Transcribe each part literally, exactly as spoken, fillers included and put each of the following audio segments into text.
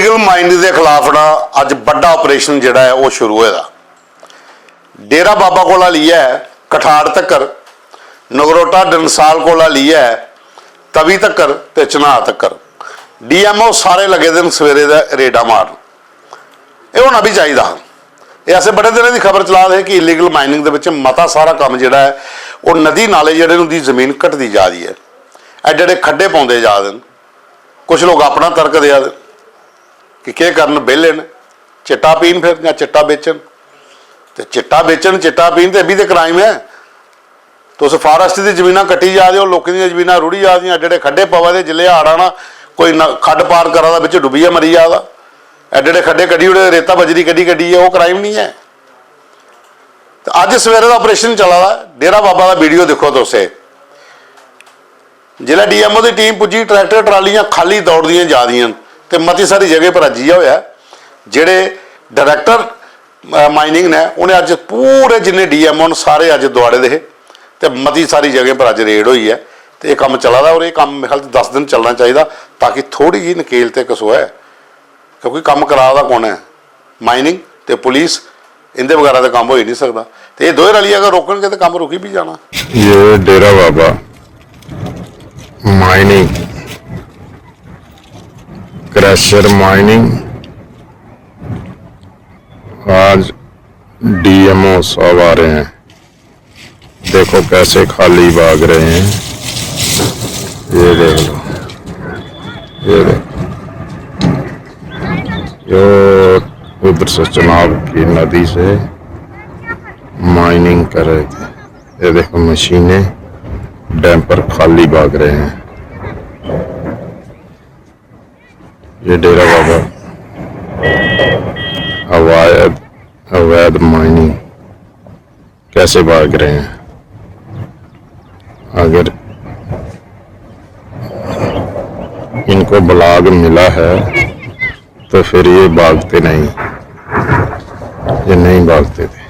Illegal mining दे खिलाफ ना अज्ज बड्डा ऑपरेशन जेह्ड़ा ऐ, ओह् शुरू होए दा। डेरा बाबा कोला लेइयै कठाड़ तक्कर, नगरोटा डंसाल कोला लेइयै तवी तक्कर ते चन्हां तक्कर डीएमओ सारे लगे दे न सवेरे दा रेडां मारन। एह् होना बी चाहिदा हा। एह् असें बड़े दिनें दी खबर चला दे हे कि इलीगल माइनिंग दे बिच मता सारा कम्म जेह्ड़ा ऐ, ओह् नदी नाले जेह्ड़े न, उं'दी जमीन घटदी जा दी ऐ, एड्डे एड्डे खड्डे पौंदे जा दे न। कुछ लोक अपना तर्क देआ दे कि केह् करन, बेह्ले न, चिट्टा पीन फिर जां चिट्टा बेचन। ते चिट्टा बेचन, चिट्टा पीन ते एह् बी ते क्राइम ऐ। तुस फारेस्ट दी जमीनां कट्टी जा दे ओ, लोकें दियां जमीनां रुढ़ी जा दियां, एड्डे एड्डे खड्डे पवा दे, जिसलै हाड़ आना, कोई न-, खड्ड पार करा दा, बिच डुब्बियै मरी जा दा, एड्डे एड्डे खड्डे कड्ढी ओड़े, रेता बजरी कड्ढी कड्ढियै, ओह् क्राइम निं ऐ? ते अज्ज सवेरे दा ऑपरेशन चला दा, डेरा बाबा दा वीडियो दिक्खो तुस। एह् जिसलै डीएमओ दी टीम पुज्जी, ट्रैक्टर ट्रालियां खाल्ली दौड़दियां जा दियां न ते मती सारी जगह पर अज्ज इ'यै होआ ऐ। जेह्ड़े डायरैक्टर माइनिंग ने, उ'नें अज्ज पूरे जिन्ने डीएमओ न, सारे अज्ज दोआड़े दे हे ते मती सारी जगहें पर अज्ज रेड होई ऐ। ते एह् कम्म चला दा, और एह् कम्म मेरे ख्याल च दस दिन चलना चाहिदा, ताकि थोह्ड़ी जेही नकेल ते कसोऐ, क्योंकि कम्म करा दा कु'न ऐ? माइनिंग ते पुलिस, इं'दे बगैरा ते कम्म होई निं सकदा। ते एह् दोए रलियै अगर रोकन गे ते कम्म रुकी बी जाना। ये Dera Baba mining, crusher mining, आज डीएमओ साहब आ रहे हैं। देखो कैसे खाली भाग रहे हैं। ये देख लो, ये देखो, जो उधर से चनाब की नदी से माइनिंग कर रहे थे। ये देखो, मशीनें, डैम्पर खाली भाग रहे हैं। ये डेरा बाबा अवैध, अवैध माइनिंग कैसे भाग रहे हैं। अगर इनको ब्लॉग मिला है तो फिर ये भागते नहीं, ये नहीं भागते थे।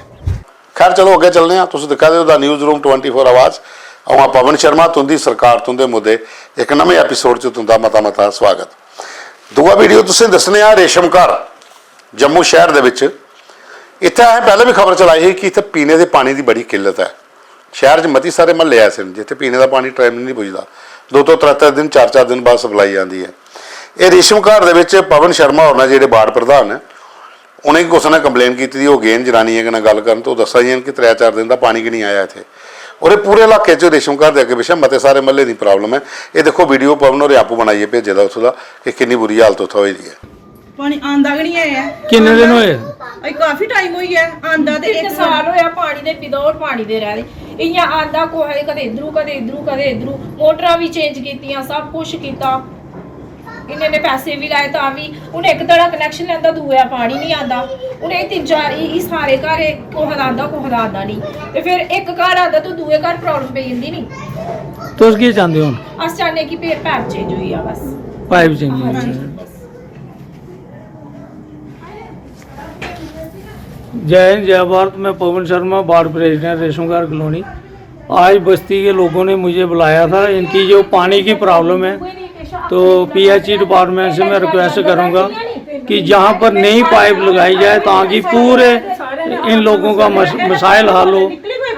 खैर, चलो अग्गें चलने आं। तुस दिक्खा दे ओ the newsroom twenty four आवाज़। अ'ऊं आं पवन शर्मा, तुं'दी सरकार, तुं'दे मुद्दे, इक नमें एपिसोड च तुं'दा मता मता स्वागत। दूआ वीडियो तुसें दस्सने आं रेशम घर, जम्मू शैह्र दे बिच। इत्थै असें पैह्लें बी खबर चलाई ही कि इत्थै पीने दे पानी दी बड़ी किल्लत ऐ। शैह्र च मती सारे म्हल्ले ऐसे न जित्थै पीने दा पानी टाइम निं पुजदा, दो दो त्रै त्रै दिन, चार चार दिन बाद सप्लाई आंदी ऐ। एह् रेशम घर दे बिच पवन शर्मा होर न, जेह्ड़े वार्ड प्रधान न, उ'नेंगी कुसै ने कंप्लेन कीती दी, ओह् गे न जनानियें कन्नै गल्ल करन, ते ओह् दस्सा दियां न कि त्रै चार दिन दा पानी गै निं आया इत्थै। और एह् पूरे इलाके च रेशम घर दे अग्गें पिच्छें मते सारे म्हल्ले दी प्रॉब्लम ऐ। एह् दिक्खो, वीडियो पवन होरें आपूं बनाइयै भेजे दा उत्थूं दा, कि किन्नी बुरी हालत उत्थै होई दी ऐ। पानी आंदा गै निं ऐ। किन्ने दिन होए? अज्ज काफी टाइम होई गेआ आंदा ते इक इक साल होएआ पानी दे, विदाउट पानी दे रह दे। इ'यां आंदा कुसै दे, कदें इद्धरू, कदें इद्धरू, कदें इद्धरू। मोटरां बी चेंज कीतियां, सब कुछ कीता, इन्ने इन्ने पैसे बी लाए, तां बी हून इक धड़ा कनैक्शन लैंदा, दूआ पानी निं आंदा। हून एह् तिन्न चार, एह्, एह् सारे घर एह् कुसै दा आंदा, कुसै दा आंदा निं। ते फिर इक घर आंदा ते दूए घर प्रॉब्लम पेई जंदी निं। तुस केह् चांह्दे ओ हून? अस चाह्न्ने कि पे-, पाइप चेंज होई जा बस। पाइप चेंज होई जा। हां जी, बस। जय हिंद, जय भारत। मैं पवन शर्मा, वार्ड प्रेसिडेंट रेशम घर कॉलोनी। आज बस्ती के लोगों ने मुझे बुलाया था, इनकी जो पानी की प्रॉब्लम है, तो पीएचई डिपार्टमेंट से मैं रिक्वेस्ट करूंगा कि जहां पर नई पाइप लगाई जाए, ताकि पूरे इन लोगों का मस-, मसाइल हल हो,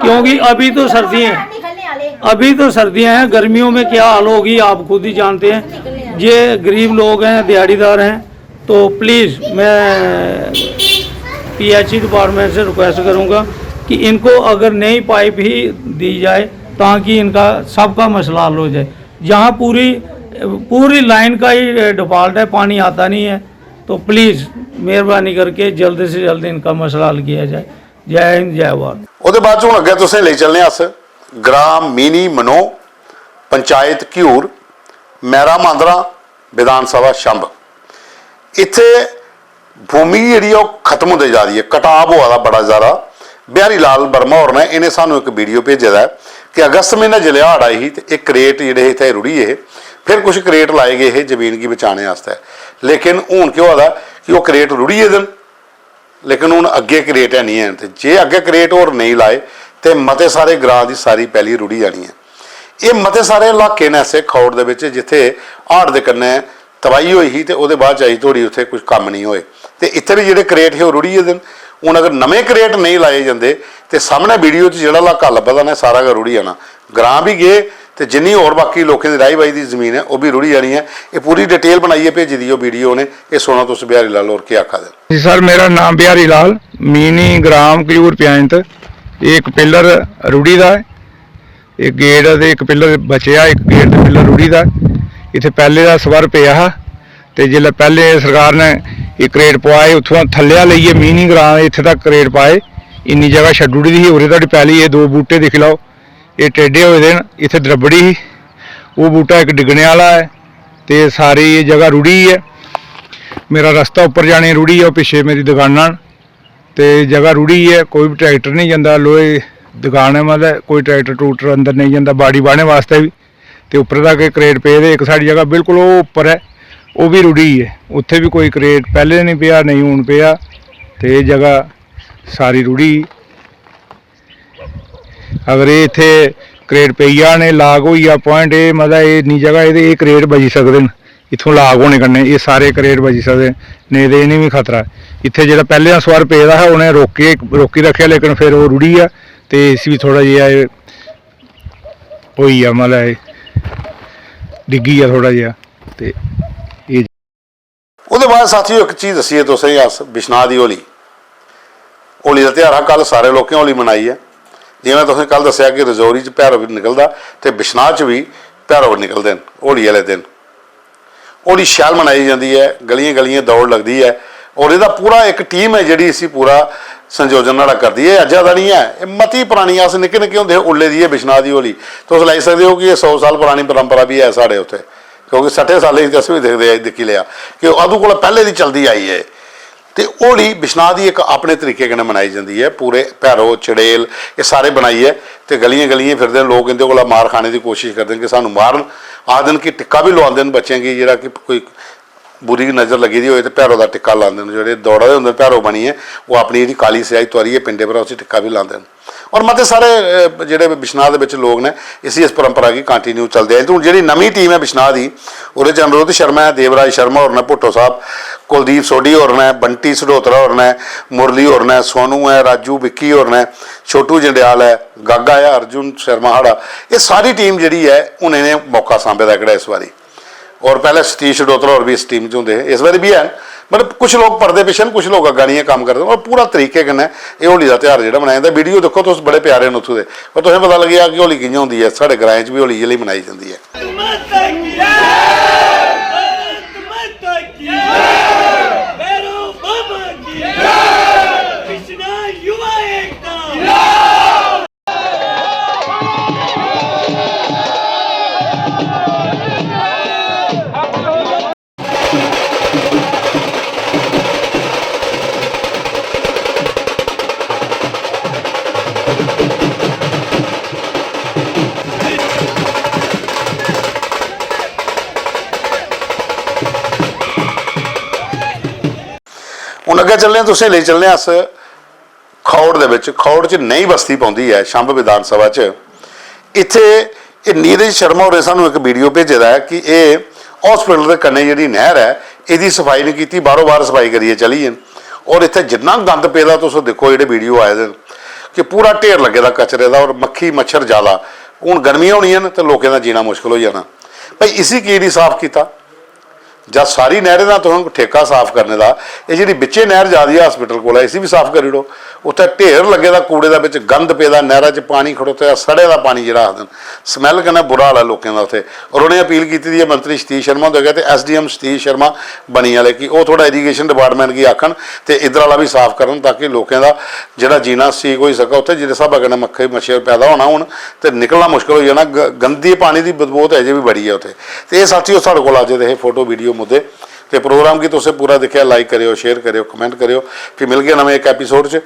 क्योंकि अभी तो सर्दी हैं, अभी तो सर्दियां हैं, गर्मियों में क्या हाल होगी आप खुद ही जानते हैं। ये गरीब लोग हैं, दिहाड़ीदार हैं, तो प्लीज़ मैं पीएचई डिपार्टमेंट से रिक्वेस्ट करूंगा कि इनको अगर नई पाइप ही दी जाए, ताकि इनका सबका मसला हल हो जाए। जहां पूरी, पूरी लाइन का ही डिफॉल्ट है, पानी आता नहीं है, तो प्लीज़ मेहरबानी करके जल्द से जल्द इनका मसला हल किया जाए। जय हिंद, जय भारत। ओह्दे बाद च हून अग्गें तुसें लेई चलने अस ग्राम मिनी मनो, पंचायत घियूर, मैरा मांदरा, विधान सभा छंब। इत्थै भूमि जेह्ड़ी ऐ, ओह् खत्म होंदे जा दी ऐ, कटाव होआ दा बड़ा जैदा। बिहारी लाल वर्मा होर ने, इ'नें सानूं इक वीडियो भेजे दा ऐ कि अगस्त म्हीनै जिसलै हाड़ आई ही, ते एह् क्रेट जेह्ड़े हे, इत्थै रुढ़ी गे हे। फिर कुछ क्रेट लाए गे हे जमीन गी बचाने आस्तै, लेकिन हून केह् होआ दा कि ओह् क्रेट रुढ़ी गेदे न, लेकिन हून अग्गें क्रेट है निं हैन। ते जे अग्गें क्रेट होर नेईं लाए, ते मते सारे ग्रां दी सारी पैली रुढ़ी जानी ऐ। एह् मते सारे इलाके न ऐसे खौड़ दे बिच, जित्थै हाड़ दे कन्नै तबाही होई ही ते ओह्दे बाद च अजें धोड़ी उत्थै कुछ कम्म नेईं होए। ते इत्थै बी जेह्ड़े करेट हे, ओह् रुढ़ी गेदे न। हून अगर नमें करेट नेईं लाए जंदे ते सामनै वीडियो च जेह्ड़ा लाका लब्भा दा ना, सारा गै रुढ़ी जाना। ग्रां बी गे ते जिन्नी होर बाकी लोकें दी राही बाही दी जमीन ऐ, ओह् बी रुढ़ी जानी ऐ। एह् पूरी डिटेल बनाइयै भेजी दी ओह् वीडियो उ'नें। एह् सुनो तुस बिहारी लाल होर केह् आखा दे न। जी सर, मेरा नाम बिहारी लाल, मीनी ग्राम घयूर प्यांत। एह् इक पिलर रुढ़ी दा ऐ, इक गेट ते इक पिलर बचेआ, इक गेट ते पिलर रुढ़ी दा। इत्थै पैह्ले दा स्वर पेआ हा, ते जेल्लै पैह्ले सरकार ने एह् करेट पवाए, उत्थुआं थल्लेआ लेइयै मीनी ग्रां इत्थै तक करेट पाए, इन्नी जगह छड्डी ओड़ी दी ही। उरे धोड़ी पैह्ली एह् दो बूह्टे दिक्खी लैओ, एह् टेढ़े होए दे न। इत्थै द्रबड़ी ही, ओह् बूह्टा इक डिग्गने आह्ला ऐ, ते सारी एह् जगह रुढ़ी ऐ। मेरा रस्ता उप्पर जाने गी रुढ़ी ऐ, ओह् पिच्छे मेरी दकानां न। ते जगह रुढ़ी ऐ, कोई बी ट्रैक्टर निं जंदा, लोहे दी दकान ऐ, मतलब कोई ट्रैक्टर ट्रूक्टर अंदर नेईं जंदा बाड़ी बाह्ने वास्तै बी। ते उप्परै तक एह् करेट पेदे, इक साढ़ी जगह बिल्कुल ओह् उप्पर ऐ, ओह् बी रुढ़ी ऐ, उत्थै बी कोई करेट पैह्लें निं पेआ, नेईं हून पेआ। ते एह् जगह सारी रुढ़ी। अगर एह् इत्थै करेट पेई जान, एह् लाक होई जा प्वाइंट, एह् मतलब एह् इन्नी जगह, एह्दे एह् करेट बची सकदे न। इत्थूं लाक होने कन्नै एह् सारे करेट बची सकदे न, नेईं ते इ'नें बी खतरा ऐ। इत्थै जेह्ड़ा पैह्लें दा स्वर पेदा हा, उ'नें रोकी, रोकी रक्खेआ, लेकिन फिर ओह् रुढ़ी गेआ ते इसी बी थोह्ड़ा जेहा एह् होई गेआ, मतलब एह् डिग्गी गेआ थोह्ड़ा जेहा। ते एह् ओह्दे बाद साथियो, इक चीज दस्सिए तुसें गी अस, बिश्नाह् दी होली। होली दा ध्यार हा, कल सारे लोकें होली मनाई ऐ। जि'यां में तुसें कल दस्सेआ कि रजौरी च भैरो बी निकलदा ते बिश्नाह् च बी भैरो बी निकलदे न होली आह्ले दिन। होली शैल मनाई जंदी ऐ, गलियें गलियें दौड़ लगदी ऐ। और एह्दा पूरा इक टीम ऐ जेह्ड़ी इसी पूरा संयोजन न्हाड़ा करदी ऐ। अज्जै दा निं ऐ, एह् मती परानी, अस निक्के निक्के होंदे हे उल्ले दी ऐ बिश्नाह् दी होली। तुस लाई सकदे ओ कि एह् सौ साल परानी परंपरा बी ऐ साढ़े उत्थै। क्योंकि सट्ठे सालें च अस बी दिखदे आए, दिक्खी लेआ कि अदूं कोला पैह्लें दी चलदी आई ऐ। ते होली बिश्नाह् दी इक अपने तरीके कन्नै मनाई जंदी ऐ। पूरे भैरो, चड़ेल, एह् सारे बनाइयै ते गलियें गलियें फिरदे न लोक, इं'दे कोला मार खाने दी कोशश करदे न कि सानूं मारन। आखदे न कि टिक्का बी लोआंदे न बच्चें गी, जेह्ड़ा कि कोई बुरी नजर लग्गी दी होए ते भैरो दा टिक्का लांदे न। जेह्ड़े दौड़ा दे होंदे न भैरो बनियै, ओह् अपनी जेह्ड़ी काली स्याही तुआरियै पिंडे पर उसी टिक्का बी लांदे न। और मते सारे, अ, जेह्ड़े बिश्नाह् दे बिच लोक न, इसी, इस परंपरा गी कंटिन्यू चलदे आए। ते हून जेह्ड़ी नमीं टीम ऐ बिश्नाह् दी, ओह्दे च अनिरुद्ध शर्मा ऐ, देवराज शर्मा होर न, भुट्टो साहब, कुलदीप सोढी होर न, बंटी सडोत्रा होर न, मुरली होर न, सोनू ऐ, राजू विक्की होर न, छोटू जंडेआल ऐ, गागा ऐ, अर्जुन शर्मा साढ़ा। एह् सारी टीम जेह्ड़ी ऐ, हून इ'नें मौका सांभे दा एह्कड़ा इस बारी। और पैह्लें सतीश डोत्रा होर बी इस टीम च होंदे हे, इस बारी बी हैन। मतलब, कुछ लोक परदे पिच्छे न, कुछ लोक अग्गें आनियै कम्म करदे न, और पूरा तरीके कन्नै एह् होली दा ध्यार जेह्ड़ा मनाया जंदा। वीडियो दिक्खो तुस, बड़े प्यारे न उत्थूं दे, और तुसें पता लग्गी जाग कि होली कि'यां होंदी ऐ। साढ़े ग्राएं च बी होली इ'यै जेही मनाई जंदी ऐ। माता की जय, भारत माता की जय, भैरव बाबा की जय, कृष्णा युवा एकता। हून अग्गें चलने आं, तुसें लेई चलने आं अस खौड़ दे बिच। खौड़ च नई बस्ती पौंदी ऐ छंब विधान सभा च। इत्थै एह् नीरज शर्मा होरें सानूं इक वीडियो भेजे दा ऐ कि एह् हॉस्पिटल दे कन्नै जेह्ड़ी नैह्र ऐ, एह्दी सफाई निं कीती, बाह्रों बाह्र सफाई करियै चली गे न। और इत्थै जिन्ना गंद पेदा, तुस दिक्खो जेह्ड़े वीडियो आए दे न, कि पूरा ढेर लग्गे दा कचरे दा, और मक्खी मच्छर जैदा। हून गर्मियां होनियां न ते लोकें दा जीना मुश्कल होई जाना। भाई, इसी की निं साफ कीता? जां सारी नैह्रें दा तुसें ठेका साफ करने दा, एह् जेह्ड़ी बिच्चे नैह्र जा दी ऐ हॉस्पिटल कोला, इसी बी साफ करी ओड़ो। उत्थै ढेर लग्गे दा कूड़े दा, बिच गंद पेदा, नैह्रा च पानी खड़ोते दा, सड़े दा पानी जेह्ड़ा आखदे न, स्मैल कन्नै बुरा हाल ऐ लोकें दा उत्थै। और उ'नें अपील कीती दी ऐ मंत्री सतीश शर्मा हुंदे अग्गें ते एसडीएम सतीश शर्मा बनी आह्ले कि ओह् थोह्ड़ा इरीगेशन डिपार्टमेंट गी आखन ते इद्धर आह्ला बी साफ करन, ताकि लोकें दा जेह्ड़ा जीना सीक होई सकै। उत्थै जिस स्हाबै कन्नै मक्खी मच्छर पैदा होना हून, ते निकलना मुश्कल होई जाना। ग-, गंदे पानी दी बदबू ते अजें बी बड़ी ऐ उत्थै। ते एह् साथियो, साढ़े कोल अज्ज दे हे फोटो, वीडियो, मुद्दे। ते प्रोग्राम गी तुसें पूरा दिक्खेआ, लाइक करेओ, शेयर करेओ, कमेंट करेओ। फ्ही मिलगे नमें इक एपिसोड च।